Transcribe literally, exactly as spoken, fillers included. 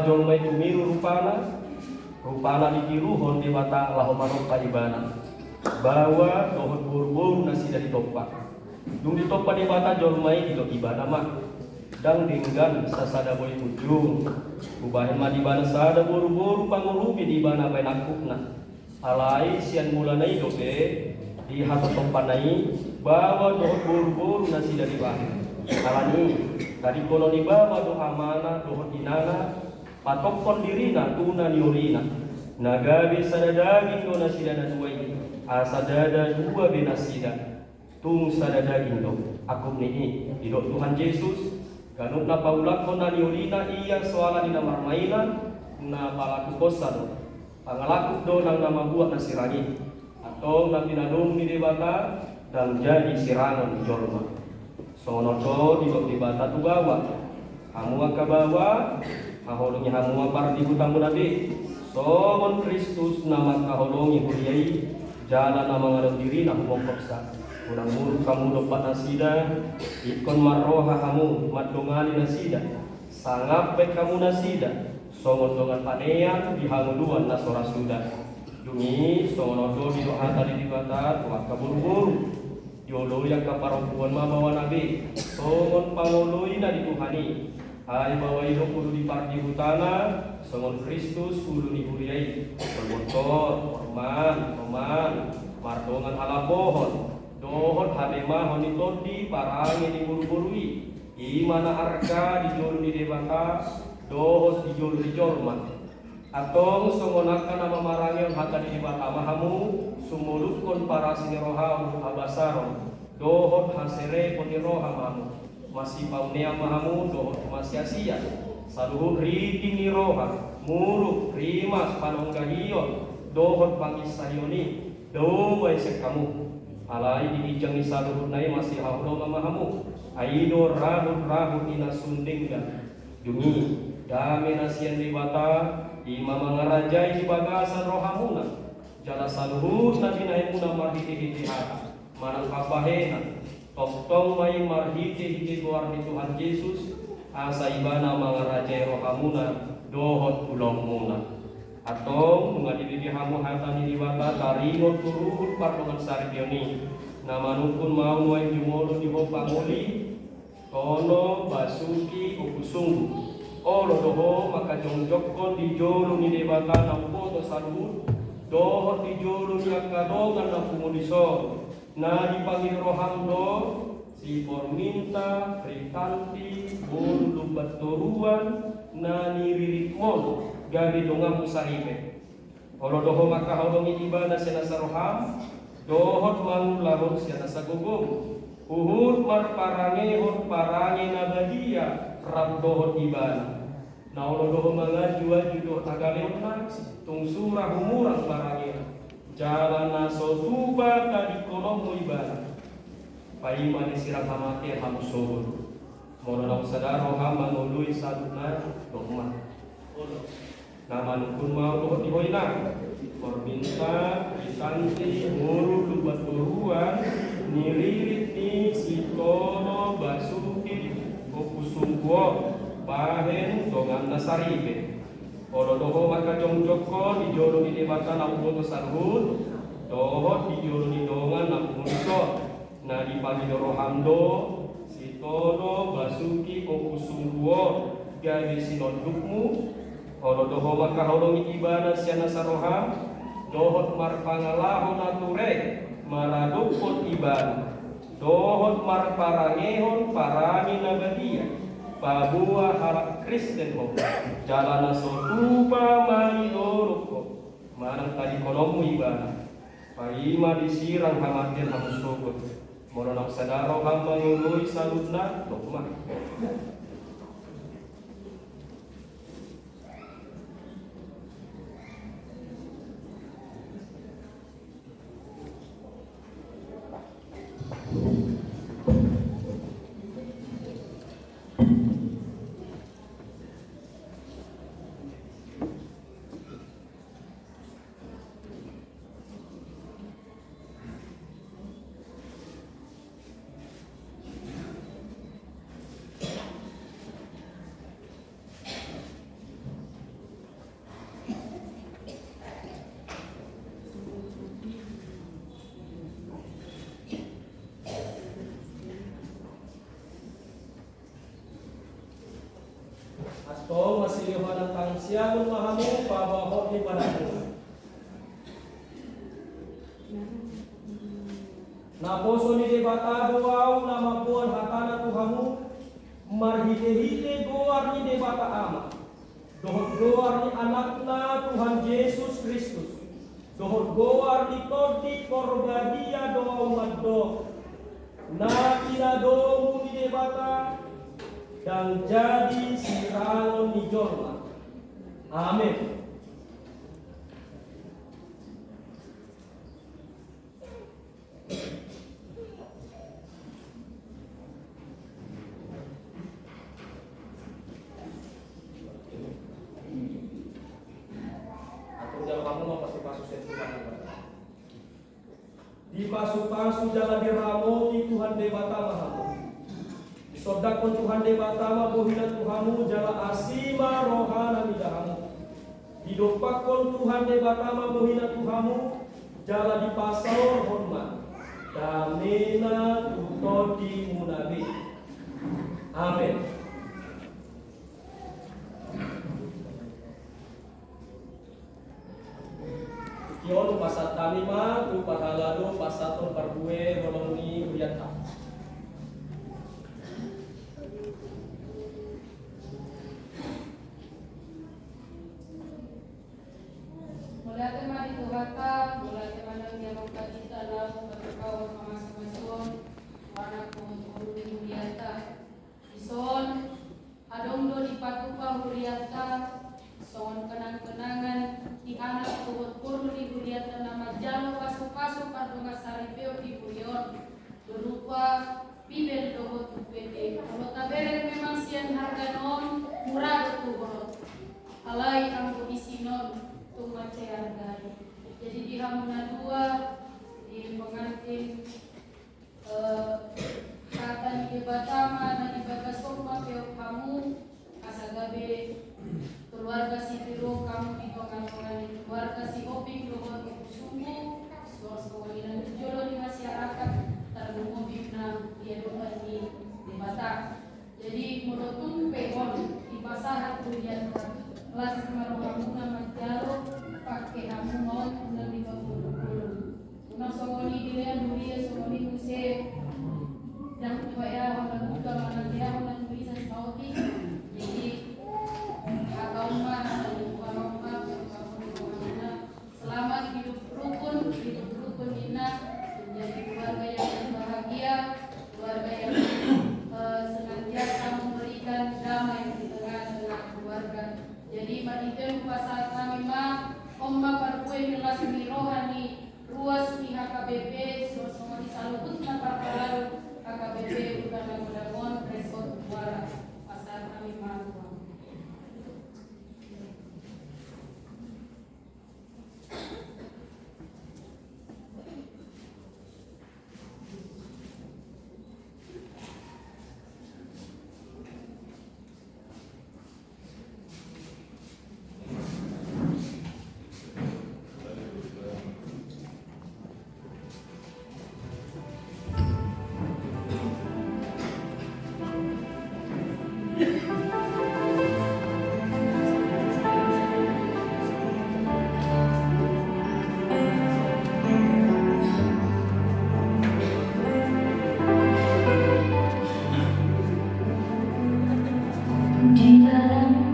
Jolma i tumiru rupana, rupana ditiruhon Debata laho manompa ibana. Baoa dohot boruboru nasida ditompa. Dung ditompa Debata jolma i, didok ibana ma: Ndang denggan sasada boi punjung. Hubahen ma di ibana sada boruboru pangurupi di ibana bahen angkupna. Alai sian mulana i dope, di hatotompana i, baoa dohot boruboru nasida dibahen. Alani i, tadingkonon ni baoa do amana dohot inana, patophon dirina tu na niolina. Na gabe sada daging do nasida na dua i, asa ndada dua be nasida. Tung sada daging do. Angkup ni i, didok Tuhan Jesus, ganup na paulakhon na niolina ia so ala ni na marmainan, na palakuhonsa do. Pangalakup do nang na mambuat na sirang i. Antong na pinadomu ni Debata, ndang jadi sirangon ni jolma. Songon on do didok Debata tu baoa. Hamu angka baoa, haholongi hamu ma pardihutamuna be, songon Kristus na mangkaholongi huria i, jala na mangalehon dirina humongkopsa. Unang muruk hamu dompak nasida, ingkon marroha hamu mandongani nasida, sangap bahen hamu nasida songon dongan panean di hangoluan na so ra suda. Dung i songon on do didok hata ni Debata tu angka boruboru. Dioloi angka parompuan ma baoana be songon pangoloina di Tuhan i. Ai baoa i do ulu ni pardihutana, songon Kristus ulu ni huria i. Marbotor, horman, roman, mardongan halambohon dohot habemahon ni tondi parange ni boruboru i. I ma na arga di jolo ni Debata dohot di jolo ni jolma. Antong songon angka na mamarangehon hata ni Debata ma hamu, sumoluphon parasi ni rohamu, habasaron dohot haserepon ni roha ma hamu. Masipaonean ma hamu dohot masiasian. Saluhut riting ni roha, muruk, rimas, panonggahion dohot panginsaion i, dao ma i sian hamu. Alai di ginjang ni saluhutna i masihaholongan ma hamu. Ai i do rahut-rahut ni na sun denggan. Dung i, dame na sian Debata, i ma mangarajai di bagasan rohamuna. Jala saluhut na binahenmuna marhite-hite hata manang pambahenan, tongtong ma i marhite-hite goar ni Tuhan Jesus, asa ibana mangarajai rohamuna dohot ulaonmuna. Antong nunga dibege hamu hata ni Debata taringot tu ruhut pardongan saripeon i, na manungkun ma au nuaeng jumolo di ho pangoli, Tono, Basuki, Ompusunggu. Olo do ho mangkajongjongkon di jolo ni Debata na umboto saluhut, dohot di jolo ni angka dongan na pungu dison. Na dipangido roham do si Forminta Fritanti boru Lumbantoruan na niriritmon gabe donganmu saripe. Olo do ho mangkaholongi ibana sian nasa roham, dohot mangulahon sian nasa gogom. Huhut marparangehon parange na badia rap dohot ibana. Na olo do ho manganju-anju dohot hagaleonna, tung sura humurang parangena. Jala na so tupa tadingkononmu ibana. Paima disirang hamatean hamu sogot. Molo naung sada roham mangoloi saluhutna, dok ma. Olo. Na manungkun ma au dohot di ho inang. Forminta Fritanti boru Lumbantoruan, niririt ni si Tono Basuki Ompusunggu on, bahen donganna saripe. Olo do ho mangkajongjongkon di jolo ni Debata na umboto saluhut, dohot di jolo ni dongan na pungu dison. Na dipangido roham do si Tono Basuki Ompusunggu on gabe sinondukmu. Olo do ho mangkaholongi ibana sian nasa roham, dohot marpangalaho na ture maradophon ibana, dohot marparangehon parange na badia, paboa halak Kristen ho, jala na so tupa mangido dohot ho, manang tadingkononmu ibana. Paima disirang hamatean hamu sogot. Molo naung sada roham mangoloi saluhutna, dok ma. Masiroha nang tangan siamun ma hamu paboahon ni panangkuan. Naposo ni Debata do ahu na mamboan hatana tu hamu, marhitehite goar ni Debata Ama, dohot goar ni Anakna Tuhan Jesus Kristus, dohot goar ni Tondi Porbadia do ahu mandok, na pinadomu ni Debata, ndang jadi sirangon ni jolma. Amen. Atur jalo hamu ma pasu-pasu sian Tuhan. Dipasu-pasu jala diramoti Tuhan Debata ma hamu. Disondangkon Tuhan Debata ma bohina tu hamu jala asi ma rohana mida hamu. Didompakkon Tuhan Debata ma bohina tu hamu jala dipasaorhon ma damena tu tondimuna be. Amen. Tingki on pasahat hami ma tu parhalado pasahathon parbue holong ni hurianta. Mauliate ma di Tuhanta, mauliate ma nang di Amanta Debata laho patupaon pamasu-masuon tu anak dohot boru ni hurianta. Dison adong do dipatupa hurianta songon kenang-kenangan di anak dohot boru ni hurianta na manjalo pasu-pasu pardongansaripeon di huria on, berupa Bibel dohot buku ende. Molo tabereng memang sian hargana on, mura do tu ho. Alai anggo isina on tung mansai arga i. Jadi di hamu na dua, di pengantin, eh, hata ni Debata ma na di bagasan on ma peop hamu, asa gabe keluarga sitiruon hamu di tonga-tonga ni keluarga Sihombing dohot Ompu Sumbu, suang songon i nang di jolo ni masyarakat, tarlumobi na di adopan ni Debata. Jadi molo tung pe on dipasahat hurianta, las ma rohamuna manjalo, pangke hamu ma on unang dipabolon-bolon. Unang songon i dilean huria songon i muse, ndang hupaeahon na buka manang diahon na tulisan saotik. Jadi hata on ma, hata ni Tuhan on ma, hata ni Tuhan on ma. Selamat hidup rukun, hidup rukun ninna, menjadi keluarga yang berbahagia, keluarga yang, eh, senantiasa memberikan damai di tengah-tengah keluarga. Jadi marhite on hupasahat hami ma, on ma parbue ni las ni roha ni ruas ni H K B P, songon i saluhutna parhalado H K B P Huta Nagodang on, Resort Muara. Pasahat hami ma tu hamu. Di dalam